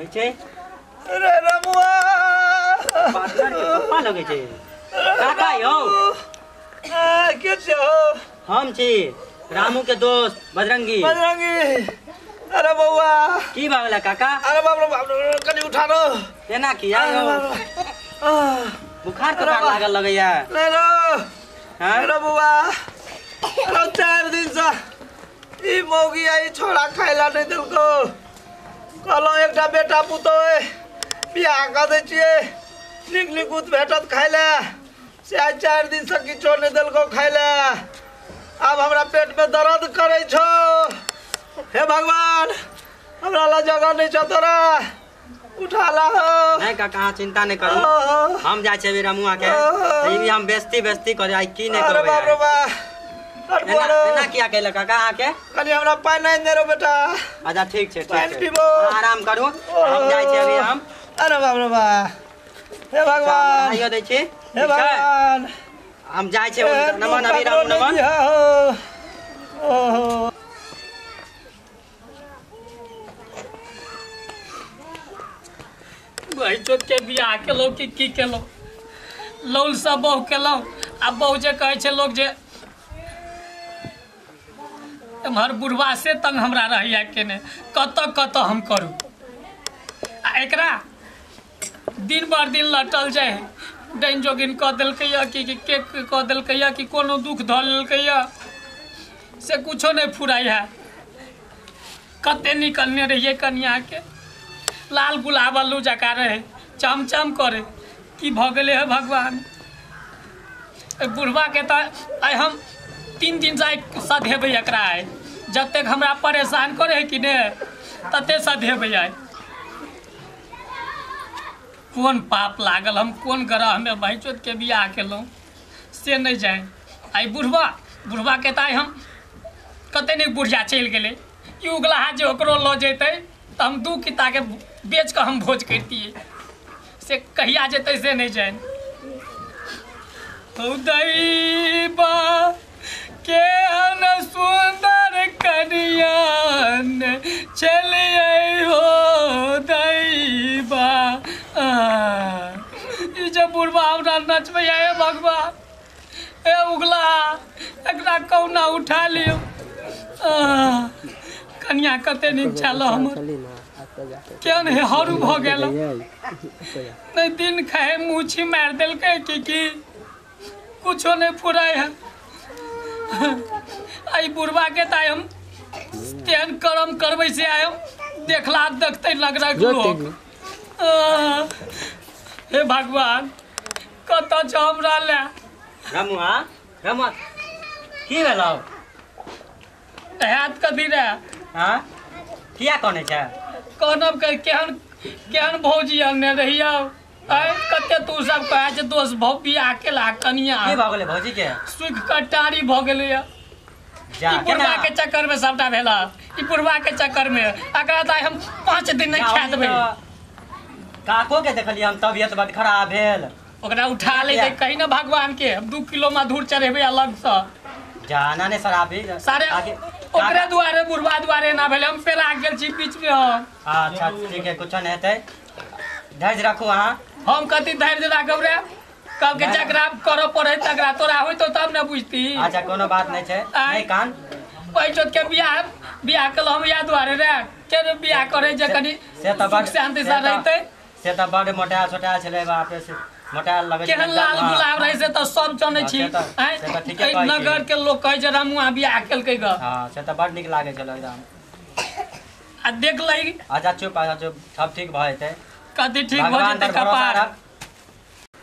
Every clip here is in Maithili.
कहै छै रे रमुआ पार्टनर के पप्पा लगै छै काका यौ। के छियौ? हम छी रामू के दोस्त बजरंगी। बजरंगी, अरे बौआ की भऽ गेलै काका? अरे बाप रे बाप रे, कनि उठा रो। केना किया यौ? बुखार तुखार लागल लगैया? नहीं रो। हाँ? अरे बौआ, अरे 4 दिन से ई मौगी आ ई छोड़ा खाइला नहीं देलको। कहलहुँ एकटा बेटा पुतोह बियाह कऽ दै छियै, नीक निकुत भेटत खाइ लए, से आइ 4 दिन से किछो नहीं देलको खाइ लए। आब हमरा पेट में दर्द करै छौ। हे भगवान, हमरा ला जगह नहीं छौ तोरा, उठा ला हो। नहीं काका, अहाँ चिंता नहीं करू, हम जाइ छियै रमुआ के, ई भी हम बेइज्जती बेइज्जती करे आइ की नहीं अरे करबै। बाप रे बाप, एना किया कैलक काका अहाँके? कनि हमरा पानि आनि दे रो बेटा। अच्छा ठीक छै, ठीक पानि छै, पीबो। आराम करू, हम जाइ छियै अभी हम। अरे बाप रे बाप, हे भगवान, आइयो दै छी, हे ठीक छै? भगवान, हम जाइ छियै। नमन अभी रामू नमन। ओहो वही चोट के बियाह केलहुँ कि की केलहुँ, लौल सब बहु केलहुँ। आ बहु जे कहै छै लोक जे एम्हर बुढ़वा से तंग हमरा रहैया केने, कतऽ कतऽ हम करू। आ एकरा दिन बर दिन लटल जाइ है, डाइन जोगिन कऽ देलकैया कि के कऽ देलकैया कि कोनो दुख धऽ लेलकैया, से कुछो नहि फुराइ है। कते निकलने रहियै कनियाके, लाल गुलाब अल्लू जकाँ रहे, चमचम करे। की भऽ गेलै हे भगवान? बुढ़वा के तऽ आइ हम 3 दिन से आइ सधेबै एकरा। आइ जतेक हमरा परेशान करे है कि ने, तते सधेबै आइ। कोन पाप लागल, हम कोन ग्रह में बहिचोद के बियाह केलहुँ से नहीं जानि। आइ बुढ़वा बुढ़वा के तऽ आइ हम कते नीक बुढ़िया चलि गेलै। ई उगलाहा जे ओकरो लऽ जेतै तऽ हम 2 किता के बेच कऽ हम भोज करितियै, से कहिया जेतै से नहीं जानि। दैबा केहन सुंदर कनियान चलियै हो दैबा। ई जे बुढ़बा हमरा नचबैया, हे भगवान, हे उगला, एकरा कहुना उठा लियौ। कनिया कते नीक छल हमर, केहन हे हरू भऽ गेल। नहीं दिन खाए मुँह मारि देलकै कि की, कुछो नहीं फुराइ है। आई बुढ़वा के तऽ हम तेहन करम करबै से आइ हम देखला देखते लगरक लोक। हे भगवान, कतऽ छौ हमरा लए? रमुआ, रमुआ की भेलौ? हैत कथी रे? हाँ किया कहने छै? कहनब के केहन केहन भौजी अनने रहियौ। आइ कते तू सब कहै छै दोस्त भौ बियाह केला कनिया। की भऽ गेलै भौजी के? सुखि कऽ टारी भऽ गेलैया। जा ई बुढ़वा के चक्कर में सबटा भेला, ई बुढ़वा के चक्कर में एकरा तऽ हम 5 दिन नहीं खा देबै। काको के देखलियै हम, तबियत बड खराब भेल, ओकरा उठा ले कही ना भगवान के, हम 2 किलो मधुर चढ़ेबै अलग से। जाना ने शराबी सारे ओकरे दुआरे बुढ़वा दुआरे ना भेलै, हम पेरा गेल छी बीच में हम। अच्छा ठीक है, कुछो नहीं हेतै, धैर्य रखू अहाँ। हम कथी धैर्य राखब रे? कब के जकरा करऽ पड़े तकरा तोरा होइतो तब ने बुझती। अच्छा कोनो बात नहीं छै, नहीं कान पैचोत के बियाह बियाह केलहुँ हम इएह दुआरे रे, के बियाह करे जे कनि से तऽ सुख शांति से रहतै। से तऽ बड मोटायल सोटायल छलै, बाप रे, मोटायल लगै केहन लाल गुलाब रहै से तऽ सब जनै छी। नगर के लोक कहै छै रमुआ बियाह केलकै ग। हाँ से तऽ बड नीक लागै छलै एकदम। आ देख लही। अच्छा चुप, अच्छा चुप, सब ठीक भऽ जेतै। कथी ठीक भऽ जेतै कपार?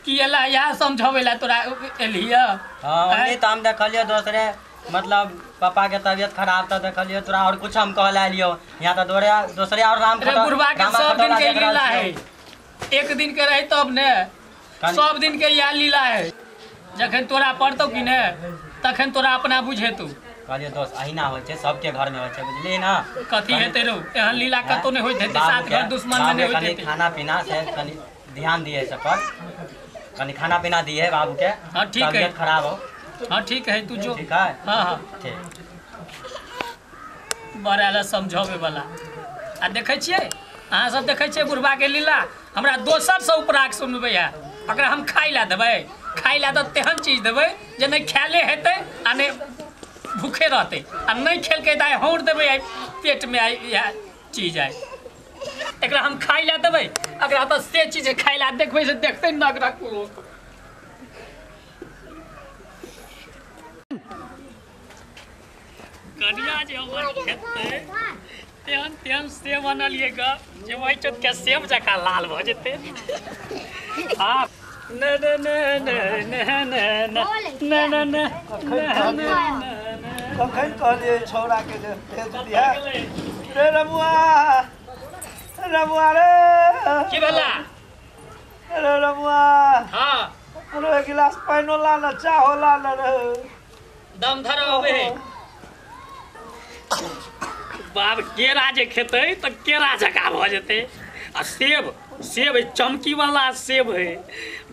की एला इएह समझबै ला तोरा एलियै? हाँ ओन्नी तऽ हम देखलियै दोसरे, मतलब पापा के तबियत खराब तऽ देखलियै तोरा, और कुछ हम कहला एलियो यहाँ तऽ दोसरे और राम बुढ़वा के सब दिन के लीला है, एक दिन के रहे तब ने, सब दिन के इएह लीला है। जखन तोरा पड़तौ कि ने तखन तोरा अपना बुझेतौ। कहलियै दोस्त अहिना होइ छै, सबके घर में होइ छै, बुझलियै ना? कथी हेतै रौ, एहन लीला कतौ नहि होइत हेतै, 7 घर दुश्मन में नहि होइत हेतै। खाना पीना से कनि ध्यान दिए सब पर, कनि खाना पीना दिए बाबू के। हाँ ठीक है, तबियत खराब हो। हाँ ठीक है, तू जो ठीक है। हाँ हाँ ठीक। बड़ा ला समझावे वाला। आ देखै छियै अहाँ सब देखै छियै बुढ़बा के लीला। हमरा दोसर से उपराग सुनबै है, अकरा हम खाइ ला देबै, खाइ ला तऽ तेहन चीज देबै जे नहि खायले हेतै आ नहि भूखे रहतै, आ नहि खेलकै तऽ आइ हौर देबै, आइ पेटमे आइ इएह चीज आइ। एकरा हम खाइ ला देबै, अकरा तऽ से चीज खाइ ला देखबै से देखतै नगरक लोक। कनिया जे हमर खेतै तेहन तेहन सेब अनलियै ग जे ओहि चोत के सेब जकाँ लाल भऽ जेतै। आ ने ने ने ने ने ने ने ने ने ने कखन कहलियै छौड़ा के जे भेज दिहा रे रमुआ, रमुआ रे। की भेला रे रमुआ? हाँ रे एक गिलास पानिओ ला न, चाहो ला न रे। दम धरो अबे बाप, केरा जे खेतै तऽ केरा जकाँ भऽ जेतै। आ सेब, सेब चमकी वाला सेब है,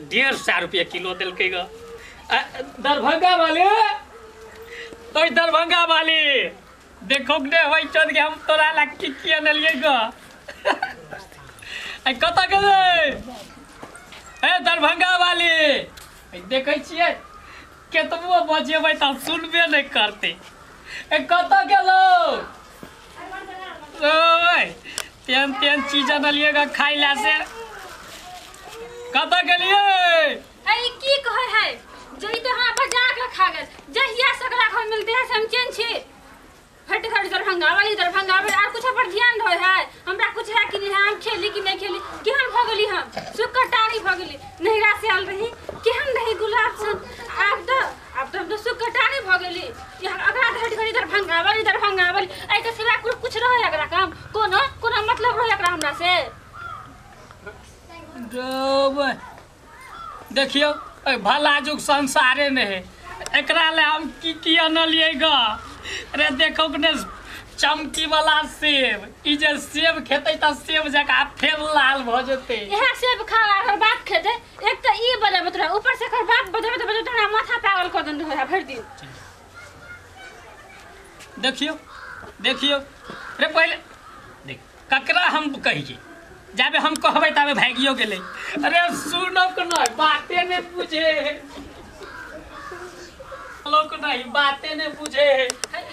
150 रुपये किलो देलकै ग। दरभंगा वाले, ओइ दरभंगा वाले देखो ने होइ चोद के हम तोरा ला की की अनलियै ग। आ कतऽ गेलै ए दरभंगा वाली? देखै छियै केतबो बजेबै तऽ सुनबे नहि करतै। ए कतऽ गेलौ? ओए तेहन तेहन चीज अनलियै ग खाइ ला से। कतऽ गेलियै? ए की कहै है जई तो हमरा बजा के खा गेल। जहिया सकरा घर मिलते है से हम चैन छी। फट फट दरभंगा वाली, दरभंगा वाली, आर कुछ पर ध्यान रहे है हमरा? कुछ है कि नहीं है? हम खेली कि नहीं खेली? केहन भऽ गेली हम? सुक्कर टारी भऽ गेली। नहिरा से आयल रही केहन रही गुलाब सन, आब तऽ हम तऽ सुक्कर टारी भऽ गेली। अगरा घड़ी घड़ी दरभंगा वाली, दरभंगा वाली, एहिके सिवा कुछ रहे एकरा काम? कोनो कोनो मतलब रहे एकरा हमरा से? देखियौ भला जुग संसारे नहि है। एकरा ले हम की की अनलियै ग। अरे देखो ने चमकी वाला सेब, ई जे सेब खेतै तऽ सेब जकाँ फेर लाल भऽ जेतै। इएह सेब खा एकर बाप खेतै। एक तऽ ई बजबैत रहै, ऊपर से एकर बाप बजबैत बजबैत हमरा माथा पागल कऽ देने रहै भरि दिन। देखियौ देखियौ रे, पहिले देख ककरा हम कहियै, जाबे हम कहबै ताबे भागियो गेलै। अरे सुनब नहि, बाते नहि बुझे लोक, नहीं बाते नहीं बुझे।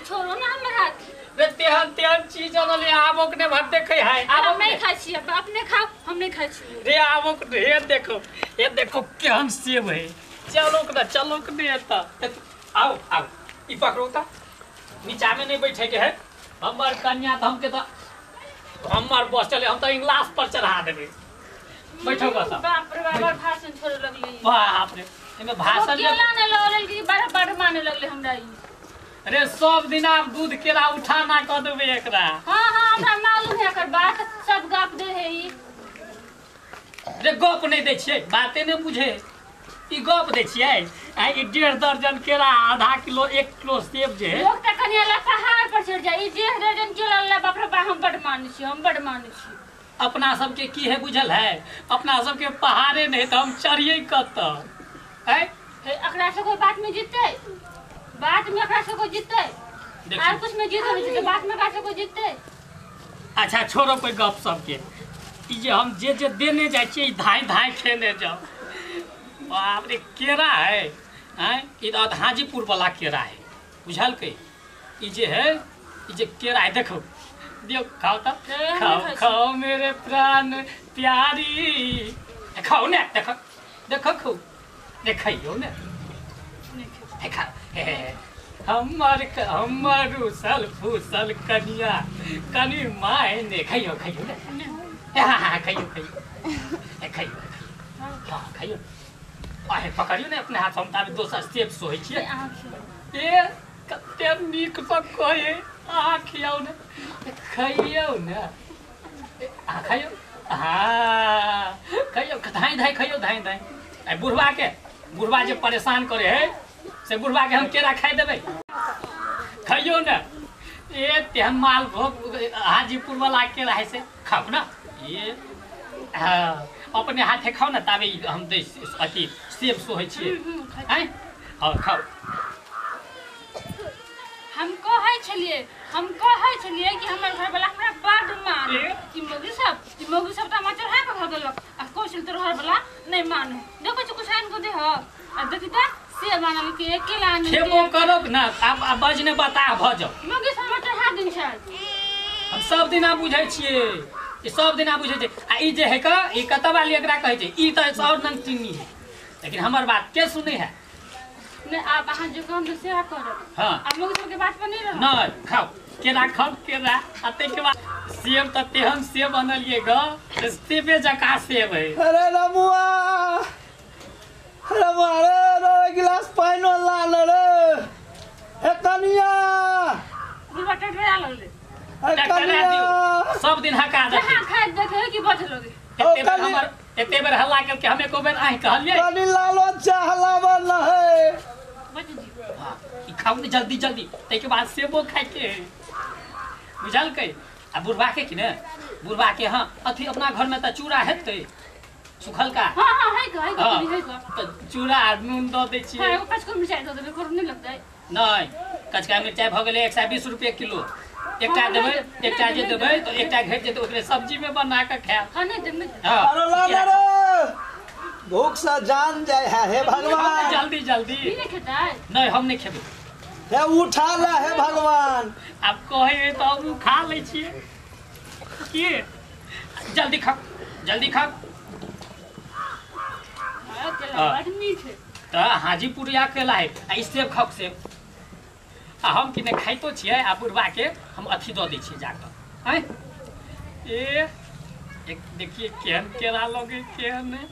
छोड़ो ना हमर हाथ। रे तेहन तेहन चीज अनलियै, आबोक ने भर देखै है। आब नहीं खाइ छी, अपने खाओ, हम नहीं खाइ छी। रे आबोक हे देखो, हे देखो केहन सेब है। चलो ना, चलो ने एतऽ आओ आओ, ई पकड़ो तऽ नीचा में नहीं बैठे के है। हमर कन्या तऽ हमके तऽ हमर बस चले, हम तऽ इंग्लास पर चढ़ा देबै। बैठो बस। बाप रे बाप, भाषण छोड़े लगली। बाप रे, एमे भाषण केला ने लऽ की बड़ बड़ माने लगले हमरा ई। अरे सब दिन आप दूध केला उठा ना कऽ देबै एकरा। हाँ हाँ हमरा मालूम है एकर बात, सब गप दे है ई। रे गप नहि दै छियै, बाते नहि बुझे। ई गप दै छियै आ ई 1.5 दर्जन केला, आधा किलो 1 किलो सेब जे है। लोक तऽ कनिया ला पहाड़ पर चढ़ जाय, ई 1.5 दर्जन केला ला बाप रे बाप, हम बड़ मानै छी, हम बड़ मानै छी। अपना सबके की है बुझल है? अपना सबके पहाड़े नहि तऽ हम चढ़ियै कतऽ? है एकरा से कोई बात में जीतते? बात में एकरा से कोई जीतते? आर कुछ में जीत नहीं जीतते, बात में एकरा से कोई जीतते? अच्छा छोड़ो कोई गप सबके। ई जे हम जे जे देने जाइ छियै, धाय धाय खेने जाओ। बाप रे केरा है, हैं ई तऽ हाजीपुर वाला केरा है, बुझलकै? ई जे है, ई जे केरा है देखो, दियौ खाओ तऽ, खाओ खाओ मेरे प्राण प्यारी, खाओ ने, देखो देखो खूब देखियौ ने, हमर हमर रूसल फूसल कनिया कनि my ने, खइयो खइयो ने, हाँ हाँ खइयो खइयो खइयो, हाँ खइयो। आहे पकड़ियो ने अपने हाथ, हम ताबे दोसर सेब सोहै छियै। ए कते नीक सँ कहै, अहाँ खियाउ ने, खइयौ ने, अहाँ खइयौ, हाँ खइयौ, धाँइ धाँइ खइयौ, धाँइ धाँइ। आ बुढ़वा के, बुढ़वा जे परेशान करे है से बुढ़वा के हम केरा खाइ देबै? खइयौ ने, ए तेहन मालभोग हाजीपुर वाला केरा है से खाउ ना। ये हाँ अपने हाथे खाउ ने, ताबे हम दै अथी सेब सोहै छियै। आँय हाँ खाउ। हम कहै छलिए, हम कहै छलिए कि हमर घर वाला हमरा बड माने। ई मौगी सब, ई मौगी सब त हमरा चढ़ा के भऽ गेलक आ कौशल तोर घर वाला नहीं माने। देखो छ कुछ आनि के दे ह आ देखी त से मानल के अकेला आनि खेबो करब ना आब बजने बता भ जाओ। मौगी सब हमरा चढ़ा दिन छै। हम सब दिना बुझै छियै, ई सब दिना बुझै छै। आ ई जे है का ई कतऽ वाली एकरा कहै छै, ई त और नंगटिनी है, लेकिन हमर बात के सुनै है नहीं। आप अहाँ जो कहम सेवा करब। हां आ मौगी सब के बात पर नहीं रहब। नहीं खाओ केरा, खाओ केरा। आ तै के बाद सेब त तेहन सेब अनलियै ग, सेबे जकाँ सेब है। अरे रमुआ, रमुआ रे रो एक गिलास पानिओ लाल रे। हे कनिया बुढ़वा टटरा लगले। हे कनिया सब दिन हका दे जहाँ खाइ देखे कि बच लगे। एते बेर हमर एते बेर हल्ला करके हम एको बेर आहि कहलियै कनि लालो चाह लाबल न है बच जी। हां ई खाउ ने जल्दी जल्दी, तै के बाद सेबो खाइ के बुझलकै। आ बुढ़वा के कि ने, बुढ़वा के हां अथी अपना घर में त चूड़ा हेतै सुखलका। हां हां है क है क है क त चूड़ा आ नून the दै छियै। हां एगो कचको मिरचाइ दऽ देबै, करू नहीं लगतै। नहीं कचका मिरचाइ भ गेलै 120 रुपये किलो। एकटा देबै, एकटा जे देबै तो एकटा घटि जेतै, ओकरे सब्जी में बना के खायब। हां नहीं देबै। हां अरे लाल रे भूख से जान जाय है। हे भगवान जल्दी जल्दी। ई नहीं खेतै? नहीं हम नहीं खेबै। हे उठा ले हे भगवान। आब कहै त हम खा लै छियै की। जल्दी खाओ जल्दी खाओ। हां केला बड मीठ है त हाजीपुरिया केला है। आ ई सेब खाओ सेब। आ हम कि नहि खाइतो छियै आ बुढ़वा के हम अथी दऽ दै छियै जाकऽ। आँय ए एक देखिए केहन केरा लगे केहन नहि।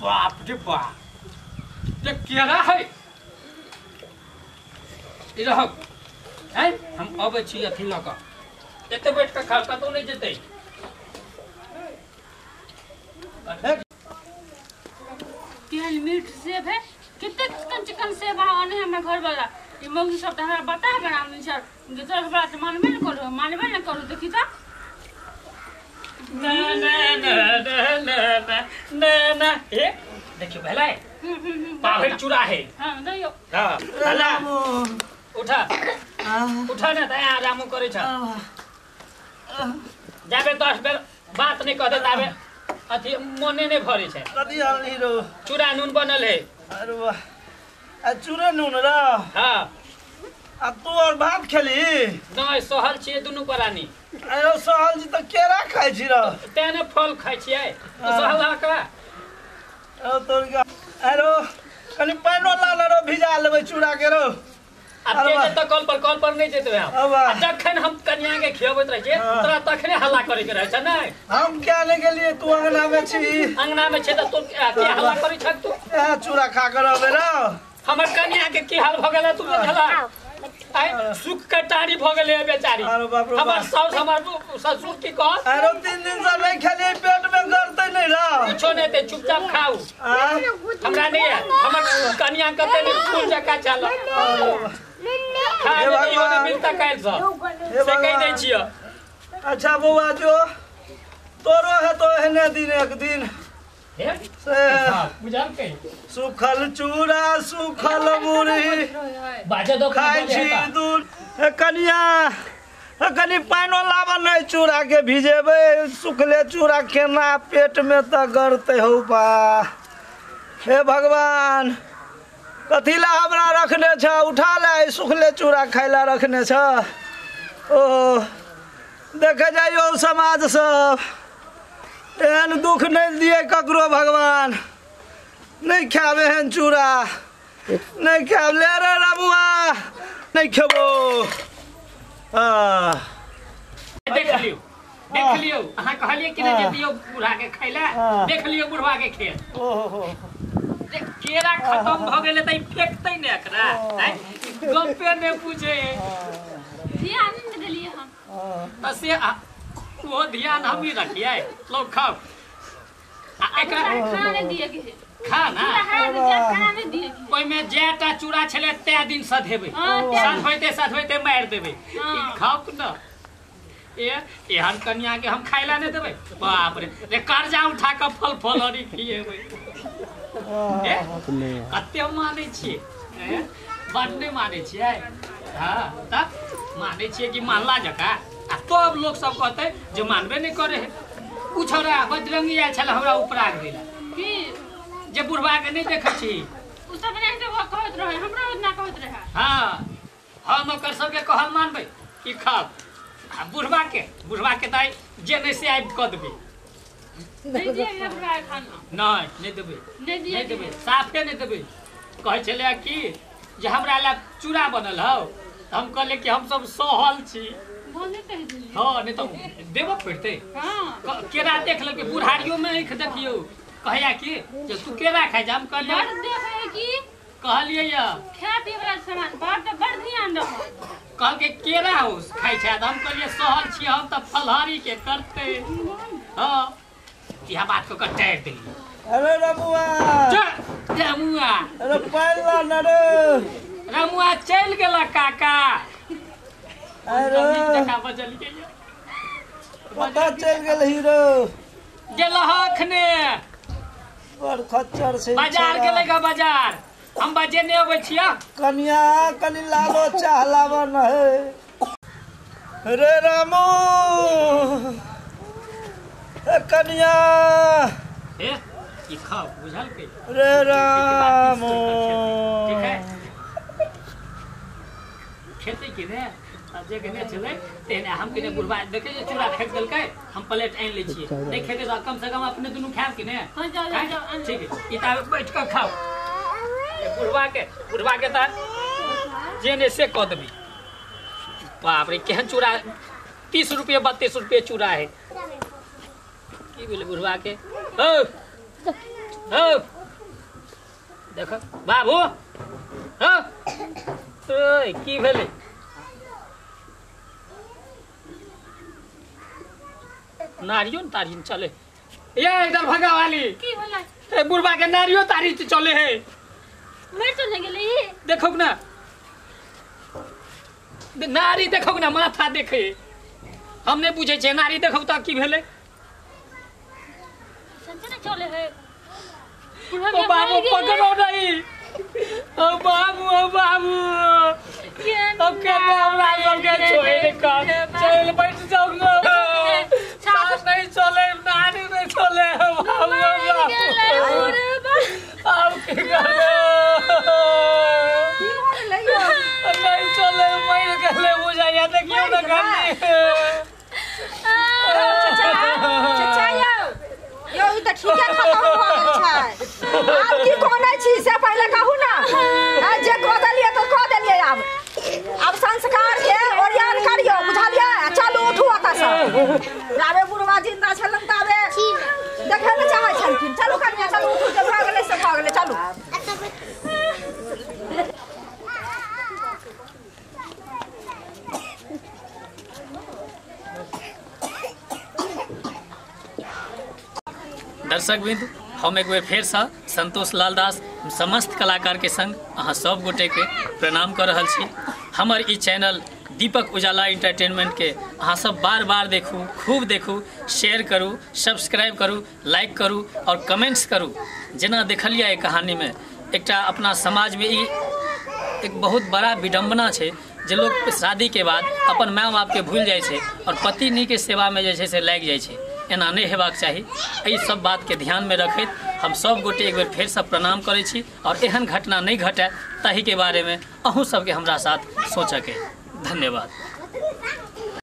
बाप रे बाप ये केरा है। ई रहक आँय हम अबै छी अथी लऽ कऽ। एते बैठ कऽ खाउ, कतहु नहि जेतै। केहन मीठ सेब है, कतेक चिकन चिकन सेब अहाँ आने हमर घर वाला। ई मौगी सब त हमरा बता बनाबै छै, जे तोर घर वाला त मानबे न करू, मानबे न करू। देखी त ना ना ना ना ना ना ना ए देखियो भेलै पाभरि चूड़ा है। हां दैयो। हां हला उठा उठा ने त आराम करै छ। जाबे 10 बेर बात नहीं कह दे ताबे अथी मोने नहीं भरे छै। कथी आनली रो? चूड़ा नून बनल है। अरे वाह आ चूड़ा नून र। हां आ तू और भात खेली? नहीं सहल छियै दुनू प्राणी। अरे सहल जी त केरा खाइ छी र। तें ने फल खाइ छियै तो सहल का। ओ तोर का अरे कनि पानिओ लाल रो भिजा लेबै चूड़ा के रो। आब के जेतै कल पर नहीं जेतै हम। आ जखन हम कनिया के खियबैत रहै छियै तोरा तखने हल्ला करे के रहै छै। नहीं हम क्या ले गेलियै, तू अंगना में छी। अंगना में छै त तू के हल्ला करै छ तू? ए चूड़ा खा कर अबे र। हमर कनिया के की हाल भ गेलै तू बुझला? आइ सुख के टारी भ गेलै बेचारी। हमर साउस हमर ससुर की कहत? अरे 3 दिन से नहीं खेलियै, पेट में गरतै नहीं र। कुछो नहीं ते चुपचाप खाऊ। हमरा नहीं है, हमर कनिया कते नहीं फूल जका चल खा ले इहो ने मिलता काल्हि से से कहि दै छियै। अच्छा बौआ जो तोरो है तो एहने दिन एक दिन से बुझलकै। सुखल चूड़ा सुखल मुरही बाजे दो खाइ छी दूध। हे कनिया हे कनि पानिओ लाबऽ नहि, चूड़ा के भिजेबै। सुखले चूड़ा केना पेट में त गरतै हौ बा। हे भगवान कथी ला हमरा रखने छ? उठा ले सुखले चूड़ा खाइ ला रखने छ। ओ देखे जाइयो समाज सब एहन दुख नहीं दिए ककरो भगवान। नहीं खाबे एहन चूड़ा नहीं खाब। ले रे रमुआ नहीं खेबो। देख लियौ देख लियौ, अहाँ कहलियै कि नहि जे दियौ बूढ़ा के खाइ ला। देख लियौ बुढ़वा के खेल। ओहो केरा खत्म भ गेलै त ई फेकतै ने एकरा। गप्पे नहि पूछे ध्यान नहि देलियै हम त से वो ध्यान हम ही रखिए। लो खाओ। आ एकरा खाना नहीं दिए के खाना खाना नहीं दिए के। ओइमे जेटा चूड़ा छलै ते दिन सधेबै, सधबैते सधबैते मारि देबै। ई खाओ न ए एहन कनिया के हम खाइला नहीं देबै। बाप रे रे कर्जा उठा के फल फल हरी खिएबै। ए कते मानै छियै, बड नहि मानै छियै। हां त मानै छियै कि मानला जका आ तब लोग सब कहतै जे मानबे नहीं करे है। उ छोरा बजरंगी आयल छल हमरा ऊपर आग देला की जे बुढ़वा के नहीं देखै छी उ सब नहीं तो कहत रहे हमरो उतना कहत रहे। हां हम ओकर सबके कहल मानबै कि खाओ आ बुढ़वा के दाई जे नहीं से आबि कऽ देबै। नहीं दिए बुढ़वा के खाना नहीं नहीं देबै नहीं दिए नहीं देबै साफे नहीं देबै। कहै छलै कि जे हमरा ला चूड़ा बनल हौ त हम कहले कि हम सब सहल छी। बोले कह दिलियै। हां नहीं तो देबऽ पड़तै। हां केरा देख लेलकै बुढ़ारियो में आँखि देखियौ कहैया कि जे तू केरा खाइ जा। हम कहलियै बड़ देखै कि कहलियै या खाय पीए वाला सामान बड़ बड़ ध्यान रखो। कहलकै केरा हो खाइ छै त हम कहलियै सहल छी हम त फलहारी के करतै। हां इहा बात को कटारि देलियै। अरे रमुआ जा रमुआ अरे पाइला न रे रमुआ चलि गेला काका। अरे जका बजलियै पता चलि गेल हीरो गेल अखने बड़ खच्चर छै बाजार गेलै गा बाजार। हम बजे नहीं अबै छियै कनिया कनि लालो चाह लाबऽ न है रे रामू ए कनिया ए ई खाओ बुझल के रे रामू ठीक है खेतै कि ने जे के ने छलै तेने हम के ने बुढ़वा देखै जे चूड़ा फेंक देलकै हम प्लेट आनि लै छियै नहीं खेतै त कम से कम अपने दुनू खायब कि ने। हां जाओ जाओ ठीक है ई ताबे बैठ के खाओ। बुढ़वा के त जे ने से कऽ देबी। बाप रे केहन चूड़ा 30 रुपये 32 रुपये चूड़ा है। की भेलै बुढ़वा के हो हो देख बाबू हो ओए की भेलै नारियो न तारी चले ये दरभंगा वाली की भेलै ए बुढ़वा के नारियो तारी चले है मर तो नहीं गेलै देखो ना नारी देखो ना माथा देखे हम नहीं पूछे छे नारी देखो त की भेलै सच्चे ने चले है ओ बाबू पकड़ो नहीं ओ बाबू ओ बाबू अब के हमरा सब के छोड़ के चल बैठ जाओ ना सास नहीं चले नारी नहीं चले बाबू अब की करबे की हो गेलै यौ नहीं चले मर गेलै बुझाइया देखियौ ना खाली। चाचा चाचा यौ यौ ई त ठीके खतम भ गेल छै। आब की कोनै छी से पहिले कहू ना। जे कह देलियै त कह देलियै। आब आब संस्कार के ओरियान करियौ बुझलियै। चलू उठू ओतऽ सँ। जाबे बुढ़वा जिंदा छलन ताबे देखै ने चाहै छलखिन। चलू कनिया चलू उठू जे भऽ गेलै से भऽ गेलै चलू। दर्शक बिंदु हम एक बेर फेरसँ संतोष लाल दास समस्त कलाकार के संग अहाँ सब गोटे के प्रणाम कर रहल छी। हमर ई चैनल दीपक उजाला एंटरटेनमेंट के अहाँ सब बार बार देखू, खूब देखू, शेयर करू, सब्सक्राइब करू, लाइक करू और कमेंट्स करू। जेना देखलियै कहानी में एकटा अपना समाज में ई एक बहुत बड़ा विडम्बना छै जे लोग शादी के बाद अपन माय बाप के भूल जाइ छै और पत्नी के सेवा में जे छै से लागि जाइ छै। एना नहीं हेबाक चाही। एहि सब बात के ध्यान में रखैत हम सब गोटे एक बेर फेरसँ प्रणाम करै छी और एहन घटना नहीं घटे ताहि के बारे में अहूँ सबके हमरा साथ सोचके। धन्यवाद।